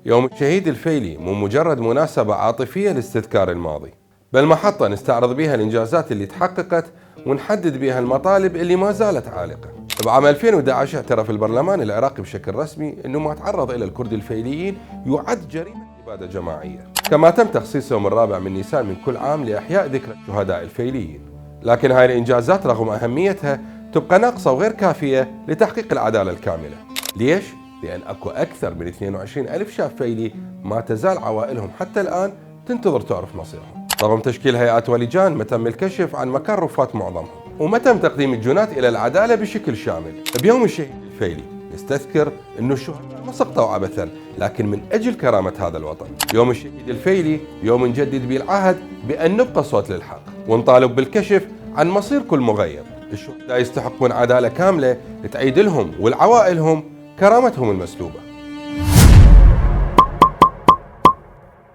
يوم الشهيد الفيلي مو مجرد مناسبة عاطفية لاستذكار الماضي، بل محطة نستعرض بها الإنجازات اللي تحققت ونحدد بها المطالب اللي ما زالت عالقة. بعام 2011 اعترف البرلمان العراقي بشكل رسمي أنه ما تعرض إلى الكرد الفيليين يعد جريمة إبادة جماعية، كما تم تخصيص يوم 4 من نيسان من كل عام لإحياء ذكرى الشهداء الفيليين. لكن هاي الإنجازات رغم أهميتها تبقى ناقصة وغير كافية لتحقيق العدالة الكاملة. ليش؟ لأن أكو أكثر من 22 ألف شاب فيلي ما تزال عوائلهم حتى الآن تنتظر تعرف مصيرهم، رغم تشكيل هيئات ولجان ما تم الكشف عن مكان وفاة معظمهم، وما تم تقديم الجنات إلى العدالة بشكل شامل. بيوم الشهيد الفيلي نستذكر أنه الشهداء ما سقطوا عبثا، لكن من أجل كرامة هذا الوطن. يوم الشهيد الفيلي يوم نجدد به العهد بأن نبقى صوت للحق ونطالب بالكشف عن مصير كل مغيب. الشهداء يستحقون عدالة كاملة تعيد لهم ولعوائلهم كرامتهم المسلوبة.